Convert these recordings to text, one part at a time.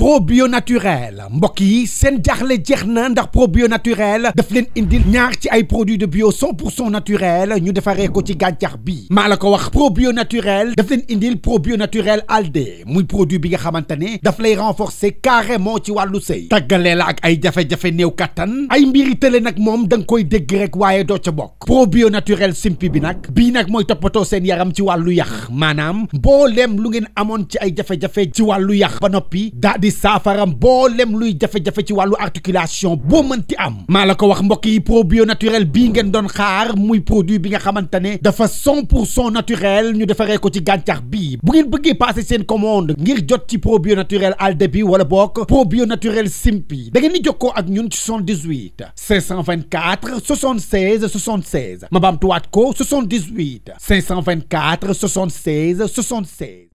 probio naturel mbokk yi seen jaaxle jeex na ndax probio naturel daf leen indil ñaar ci ay produits de bio 100% naturel ñu defaree ko ci gàncax bi maa la ko wax probio naturel daf leen indil probio naturel alde muy produit bi nga xamante ne daf lay renforcer carrément ci wàllu sëy tàggalee la ak ay jafe-jafe néew kattan ay mbiri tële nag moom da nga koy dégg rek waaye doo ca bokk probio naturel simpi bi nag bii nag mooy toppatoo seen yaram ci wàllu yax maanaam mbooleem lu ngeen amoon ci ay jafe-jafe ci wàllu yax ba noppi di saafaram boolem luy jafe-jafe ci wàllu articulation boo mënti am maa la ko wax mbokk yi probio naturel bii ngeen doon xaar muy produit bi nga xamante ne dafa 100% naturel ñu defaree ko ci gàncax bi bu ngeen bëggee passer seen commande ngir jot ci probio naturel alde bi wala bokk probio naturel simpi da ngeen di jokkoo ak ñun ci 78 524 76 76 ma baamtuwaat ko 78 524 76 76.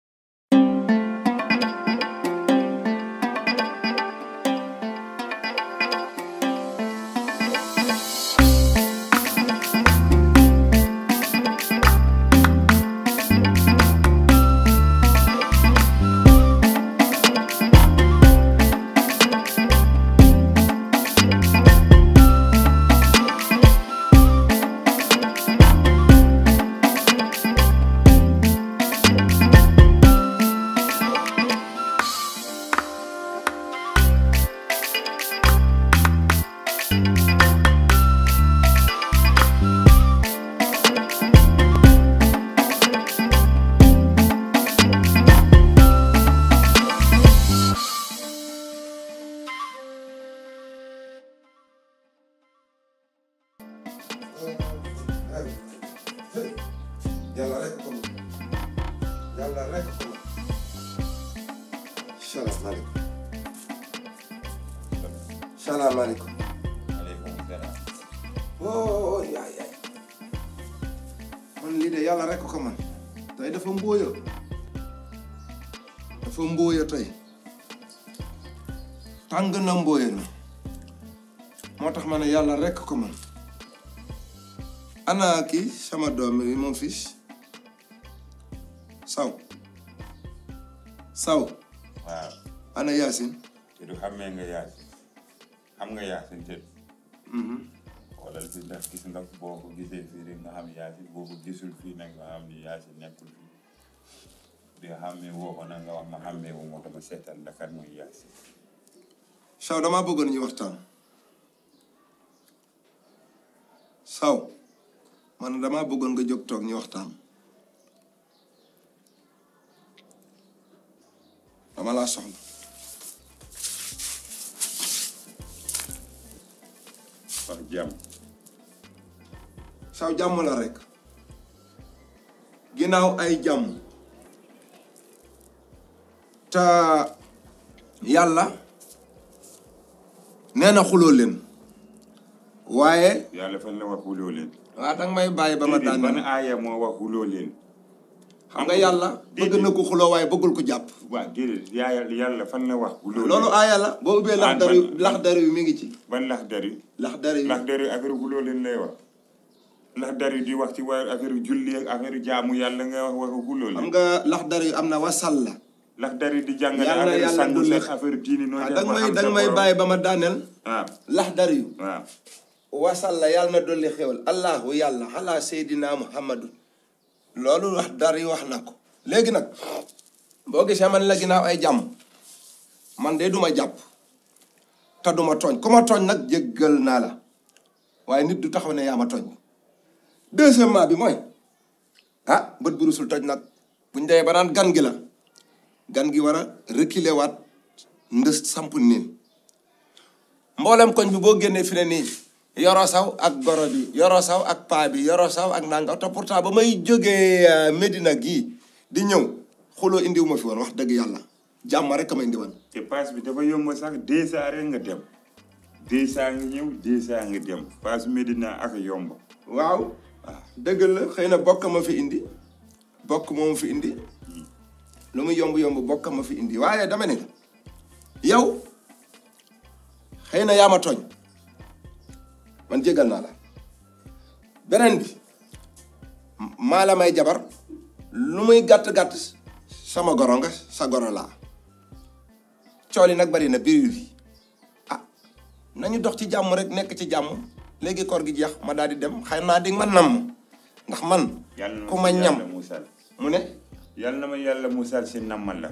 Yàlla rek ko mën yàlla rek ko mën salaamaaleykum salaamaaleykum maaleykum salaam. oh yaay man lii de yàlla rek ko mën tey dafa mbóoya tey tàng na mbóoya na moo tax ma ne yàlla rek ko mën ana kii sama doom bi mon fils saw waaw. ana Yacine. te du xamee nga Yacine xam nga Yacine te. xoolal fi ndax gis nga boo ko gisee fii rek nga xam Yacine boo ko gisul fii nag nga xam ni Yacine nekkul fii di xamee woo ko nag nga wax ma xamee wu ma ko ma seetal la kan mooy Yacine. saw damaa bëggoon ñu waxtaan saw man damaa bëggoon nga jóg toog ñu waxtaan dama laa soxla wax jàmm. saw jàmm la rek ginnaaw ay jàmm te yàlla nee na xuloo leen waaye yàlla fan la wax xuloo leen. waaw danga may bàyyi ba ma daan ban aaya moo wax xuloo leen. xam nga yàlla bëgg na ko xuloo waaye bëggul ko jàpp. waaw déedéet yàlla fan la wax xuloo leen. loolu aaya la boo ubbee laxdari yu mi ngi ci. ban laxdari. laxdari affaire xuloo leen lay wax. laxdari di wax ci waa affaire julli ak affaire jaamu yàlla nga wax xuloo leen. xam nga laxdari yu am na wasal la. laxdari di jàngale affaire sangu sax affaire diini noonu. danga may bàyyi ba ma daaneel. waaw laxdari yu. waaw. wasal la yàlla na dolli xewal allahu yàlla ala seydina muhammadu loolu wax dar yi wax na ko léegi nag boo gisee man la ginnaaw ay jàmm man de duma jàpp te duma tooñ ku ma tooñ nag jéggal naa la waaye nit du taxaw ne yaa ma tooñ deuxièmement bi mooy bët bu rusul toj nag buñ dee ba naan gan gi la gan gi war a reculer waat ndës samp niin mboolem koñ bi boo génnee fi ne nii Yoro Saw ak goro bi Yoro Saw ak paa bi Yoro Saw ak nangaw te pourtant ba may jógee Medina gii di ñëw xuloo indiwu ma fi woon wax dëgg yàlla jàmm rek ma indi woon. te paas bi dafa yomb sax 2 ans rek nga dem 2 ans nga ñëw 2 ans nga dem paas Medina ak yomb. waaw dëgg la xëy na bokk ma fi indi bokk moom fi indi lu mu yomb bokk ma fi indi waaye dama ne yow xëy na yaa ma tooñ. man jégal naa la beneen bi maa la may jabar lu muy gàtt-gàtt sama goro nga sa goro laa cool yi nag bari na biir yi ah nañu dox ci jàmm rek nekk ci jàmm léegi koor gi jeex ma daal di dem xëy naa di ma namm ndax man ku ma ñam mu ne yàlla na ma yàlla musal si nammal la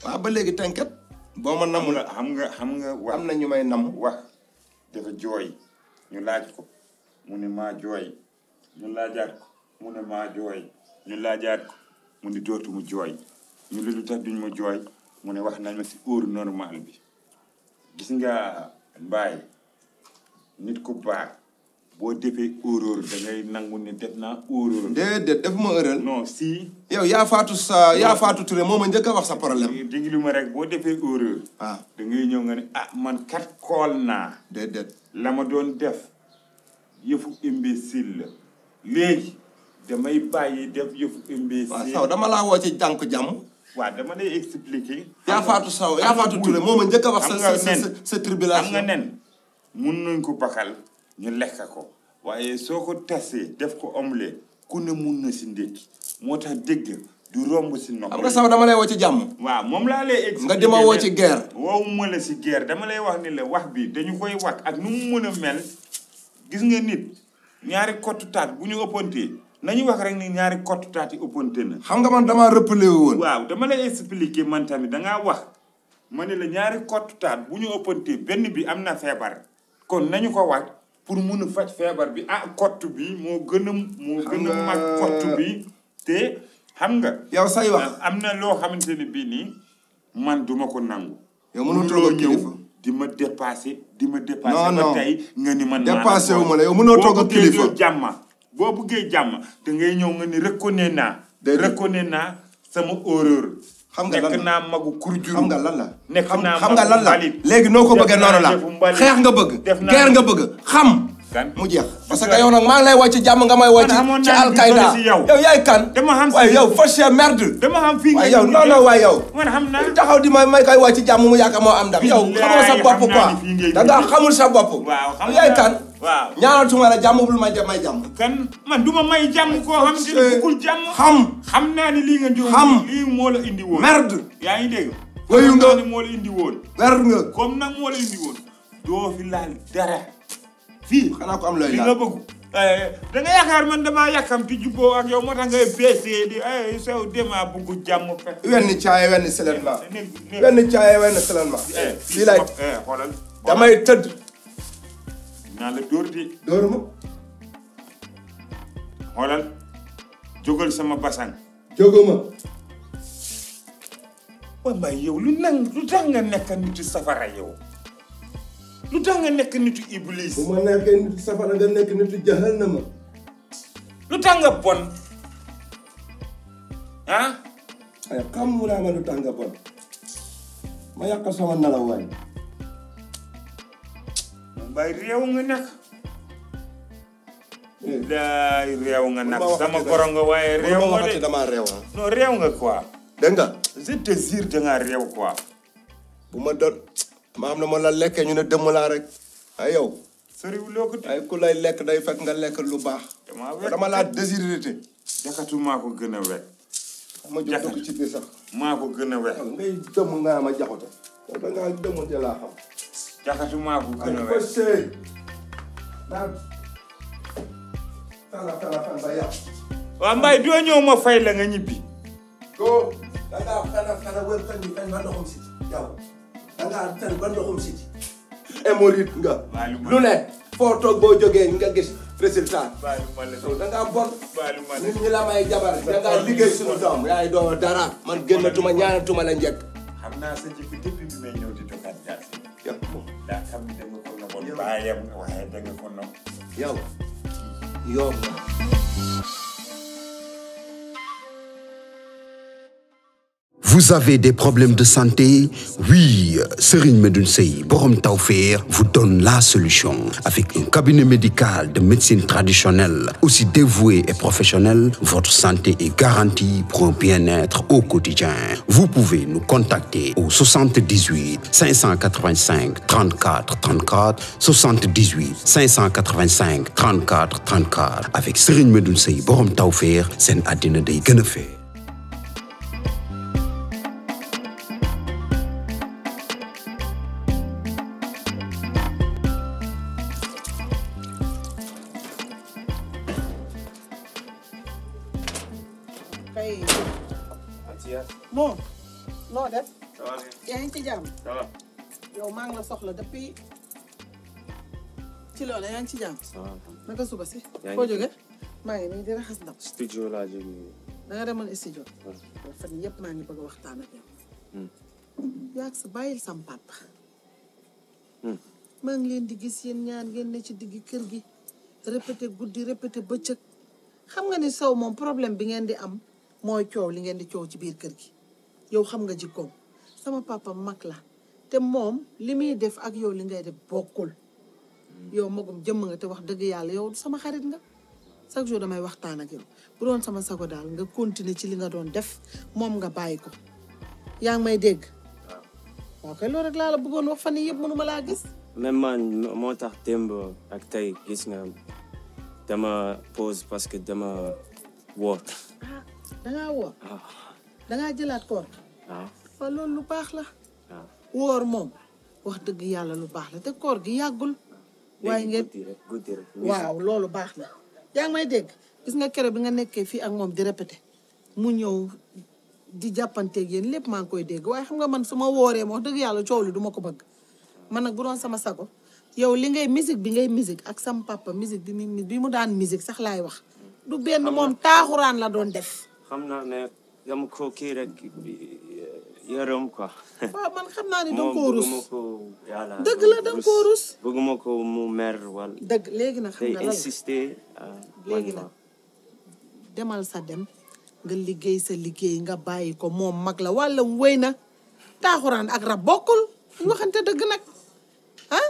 waaw ba léegi tënket boo ma namm la xam nga wax am na ñu may namm wax dafa jooy ñu laaj ko mu ne maa jooy ñu laajaat ko mu ne maa jooy ñu laajaat ko mu ne dootumu jooy ñu lu tax duñ ma jooy mu ne wax nañ ma si heure normal bi gis nga mbaay nit ku baax boo defee erreur da ngay nangu ne def naa erreur. déedéet defuma erreur. non si. yow yaa Fatou Touré moo ma njëkk a wax sa problème. déglu ma rek boo defee erreur. ah da ngay ñëw nga ne ah man kat kool naa. déedéet. la ma doon def yëfu imbécile la léegi damay bàyyi def yëfu imbécile. waaw Sow dama laa woo ci jànku jàmm. waaw dama lay expliquer. yaa Fatou Touré moo ma njëkk a wax sa tribulation. xam nga nen mun nañ ko bakal ñu lekk ko waaye soo ko tasee def ko omelette ku ne mun na si ndékki moo tax dégg du romb si nopp. xam nga Sow dama lay woo ci jàmm. waaw moom laa lay expliquer. nga di ma woo ci guerre. woowuma la si guerre dama lay wax ni la wax bi dañu koy wax ak nu mu mën a mel gis nga nit ñaari kottu taat bu ñu ëppantee nañu wax rek ni ñaari kottu taat yi ëppante na. xam nga man damaa reppelé woon. waaw dama lay expliquer man tamit dangaa wax ma ne la ñaari kottu taat bu ñu ëppantee benn bi am na feebar kon nañu ko wax pour mun a faj feebar bi ah kottu bi moo gën a mag kottu bi te xam nga. yow say wax am na loo xamante ne bii nii man duma ko nangu. yow mënoo toog ak kilifa di ma dépassé. ba tey nga ni man. dépassé wu ma la yow mënoo toog ak kilifa boo buggee jàmm da ngay ñëw nga ni reconnaître naa sama horreur. xam nga lan la nekk naa magu kurjur. xam nga lan la. nekk naa xam nga lan la léegi noo ko bëggee noonu la xeex nga bëgg. guerre nga bëgg xam. mu jeex parce que yow nag maa ngi lay woo ci jàmm nga may woo ci Al-Qaïda yow yaay kan. dama xam waaye yow fauché merde. dama xam fii nga yow non waaye yow. man xam naa taxaw di may koy woo ci jàmm mu yàq moo am ndam. yow xamoo sa bopp quoi da ngaa xamul sa bopp. waaw xam yaay kan. waaw ñaanatuma la jàmm bul may jàmm. kan man du ma may jàmm koo xam ne bëggul jàmm. xam naa ni lii nga jóg. lii moo la indi woon. merde. yaa ngi dégg. wéyu nga ni moo la indi woon. merde nga. comme nag moo la indi woon. doo fi laal dara. fii xanaa ko am looy li nga bëgg. da nga yaakaar man damaa yàkkamti jubboo ak yow moo tax ngay baissé di Sow demaa bëgg jàmm fekk. wenn caaye wenn seulement. wenn caaye wenn seulement. fii laay xoolal. damay tëdd. naa la dóor di. dóor ma. xoolal jógal sama basang. jóguma. waaye yow lu tax nga nekk nitu safara yow. lu tax nga nekk nitu iblis. bu ma nekkee nitu safara nga nekk nitu jahannama. lu tax nga bon. ah. ay xam mu naa ma lu tax nga bon. ma yàq sama nelaw waay. mbay réew nga nekk. daay réew nga nag sama goro nga waaye réew nga de dama réew ah. non réew nga quoi. dégg nga. je te jure da ngaa réew quoi. bu ma doon ma xam ne ma la lekkee ñu ne dëmm laa rek. ay yow. soriwuloo ko de. ay ku lay lekk day fekk nga lekk lu baax. dama laa désirité. jakatu maa ko gën a wet. ma jóg dugg ci biir sax. maa ko gën a wet. ngay dëmm nga ma jaxute. yow da ngaa dëmm te laa xam. jakatu maa ko gën a wet. waaw Mbaye doo ñëw ma fay la nga ñibbi. doo da ngaa fana wër fen bi fen ba ndoxum si yow da ngaa fen ba ndoxum si hémorroïde nga lu ne foo toog boo jógee nga gis résultat da ngaa bon nit ñi la may jabar da ngaa liggéey suñu doom yaay doo dara man génnatuma ñaanatuma la njëkk xam naa sa jëkk depuis bi may ñëw di jokaat jaasi yow daa xam ne da nga ko noboon baayam waaye da nga ko nob yow yow Vous avez des problèmes de santé? Oui, Serigne Medoune Seye Borom Tawfekh vous donne la solution. Avec un cabinet médical de médecine traditionnelle, aussi dévoué et professionnel, votre santé est garantie pour un bien-être au quotidien. Vous pouvez nous contacter au 78 585 34 34, 78 585 34 34. Avec Serigne Medoune Seye Borom Tawfekh, seen àddina day gën a fee. moom noo def ça va yaa ngi ci jàmm ça va yow maa ngi la soxla depuis ci loolu yaa ngi ci jàmm naka suba si foo jóge maa ngi nii di raxas ndab studio laa jógee da nga demoon studio yow fan yëpp maa ngi bëgg a waxtaan ak yow yaa sa bàyyil sam papa maa ngi leen di gis yéen ñaar ngeen ne ci digg kër gi répété guddi répété bëccëg xam nga ni Sow moom problème bi ngeen di am mooy coow li ngeen di coow ci biir kër gi yow xam nga jikkoom sama papa mag la te moom li muy def ak yow li ngay def bokkul yow magum jëmm nga te wax dëgg yàlla yow sama xarit nga chaque jour damay waxtaan ak yow bu doon sama sago daal nga continuer ci li nga doon def moom nga bàyyi ko yaa ngi may dégg waaw kay loolu rek laa la bëggoon wax fan yii yëpp mënuma laa gis même man moo tax démb ak tey gis nga dama pause parce que dama woor ah dangaa woor dangaa jëlaat koor waaw loolu lu baax la woor moom wax dëgg yàlla lu baax la te koor gi yàggul waaye ngeen guddi rek waaw loolu baax na yaa ngi may dégg gis nga kere bi nga nekkee fii ak moom di répété mu ñëw di jàppanteeg yéen lépp maa ngi koy dégg waaye xam nga man su ma wooree ma wax dëgg yàlla coow li du ma ko bëgg man nag bu doon sama sago yow li ngay musique bi ngay musique ak sam papa musique bi mu daan musique sax laay wax du benn moom taaxuraan la doon def xam naa ne dama ko kii rek yërëm quoi waaw man xam naa ni danga koo rus bëgguma ko yàlla dëgg la danga koo rus bëgguma ko mu mer wala dëgg léegi nag xam nga lan insister léegi nag demal sa dem nga liggéey sa liggéey nga bàyyi ko moom mag la walla wéy na taaxuraan ak rab bokkul ñu waxante dëgg nag ah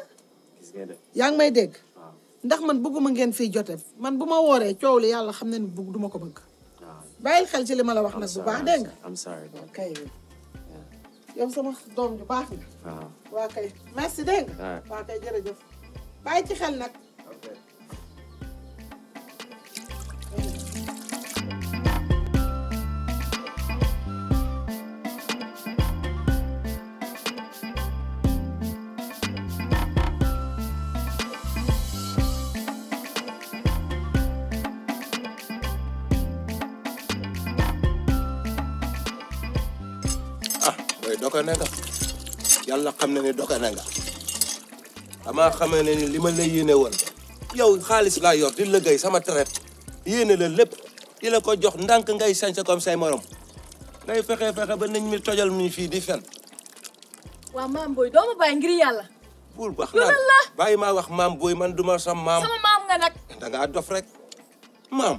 yaa ngi may dégg ndax man bëgguma ngeen fii jote man bu ma wooree coow li yàlla xam ne ni bëgg duma ko bëgg bàyyil xel ci li ma la wax nag bu baax dégg nga I'm sorry kay yow sama doom ju baax nga waa kay merci dégg nga waa kay jërëjëf bàyyi ci xel nag doka ne nga yàlla xam na ne doka ne nga damaa xamee ne ni li ma lay yéene woon yow xaalis laa yor di liggéey sama traite yéene la lépp di la ko jox ndànk ngay sañse comme say morom ngay fexe ba nit ñi tojal mi fii di fen waaw maam booy doo ma bàyyi ngir yàlla pour wax naan bàyyi maa wax maam booy man duma sa maam sama maam nga nag dangaa dof rek maam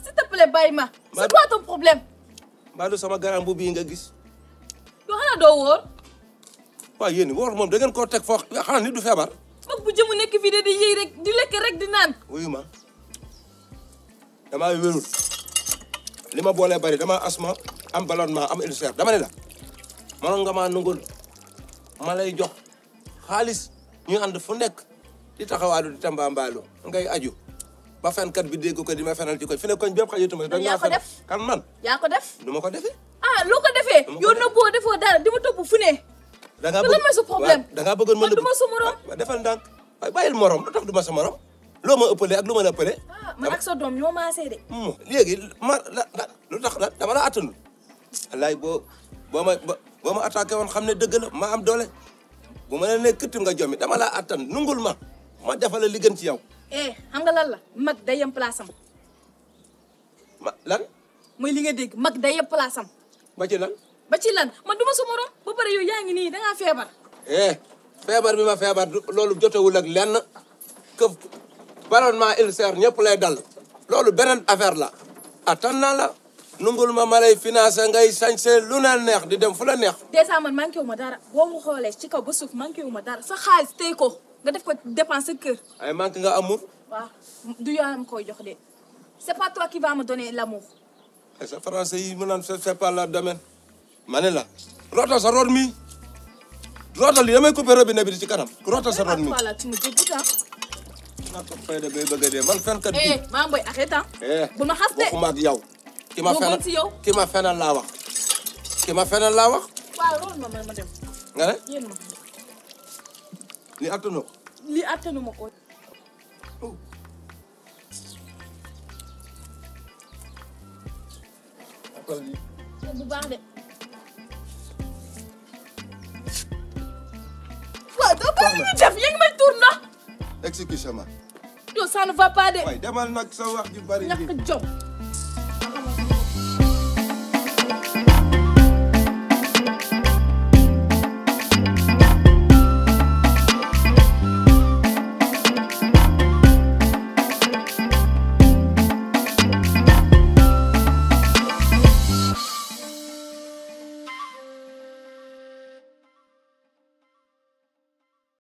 s'il te plaît bàyyi ma c'est quoi ton problème mbaa du sama garan bu bii nga gis yoo xanaa doo wóor waaw yéen wóor moom da ngeen koo teg foo xanaa nit du feebar mag bu jëmu nekk fii de di yëy rek di lekk rek di naan wuyu ma damaa wérul li ma boolee bari dama asma am ballonnement am ulcère dama ne la mënoon nga maa nungul ma lay jox xaalis ñu ànd fu nekk di taxawaadu di tambaambaalu ngay aju ba fenkat bi dégg ko di ma fenal ci ko fi ne koñ bépp xajatuma yaa ko def kan man yaa ko def du ma ko defee ah loo ko defee yow na boo defoo dara di ma topp fu ne da ngaa lan mooy sa problème da ngaa bëggoon man du ma sa morom defal ndànk waaye bàyyil morom lu tax du ma sa morom loo ma ëppale ak lu ma la ëppale ah man ak sa doom ñoo maasee de léegi lu tax la dama la attanul wallaay boo ma attaqué woon xam ne dëgg la ma am doole bu ma la ne këttu nga jommi dama la attan nungul ma defal la li gën ci yow xam nga lan la mag day yem place am lan mooy li nga dégg mag day yem place am ba ci lan ba ci lan man du ma sa morom ba pare yow yaa ngi nii dangaa feebar feebar bi ma feebar loolu jotewul ak lenn këf ballonnement ulcère ñëpp lay dal loolu beneen affaire la attan naa la nungul ma lay financé ngay sañse lu na neex di dem fu la neex dèjà man manqué wu ma dara boo ma xoolee ci kaw ba suuf manqué wu ma dara sa xaalis tey ko nga def ko dépense sa kër ay manqué nga amour waaw du yaa ma koy jox de c'est pas toi qui va me donner l'amour sa français yi mu naan c'est pas le domaine ma ne la rootal sa root mi rootal yi damay coupé robinet bi di ci kanam rootal sa root mi voilà tu me dégoûtes naa ko fay de bay bëgg a dee man fenkat bi maa boy arrête bu ma xas de waxuma ak yow ki ma fenal laa wax waaw loolu ma dem nga ne yéen ma li attanu li attanu ma ko bu baax de li ñu def yaa ngi may tuur ndox. excuse-moi. yow ça ne va pas de. waay demal nag sa wax ju bari. ñàkk jom.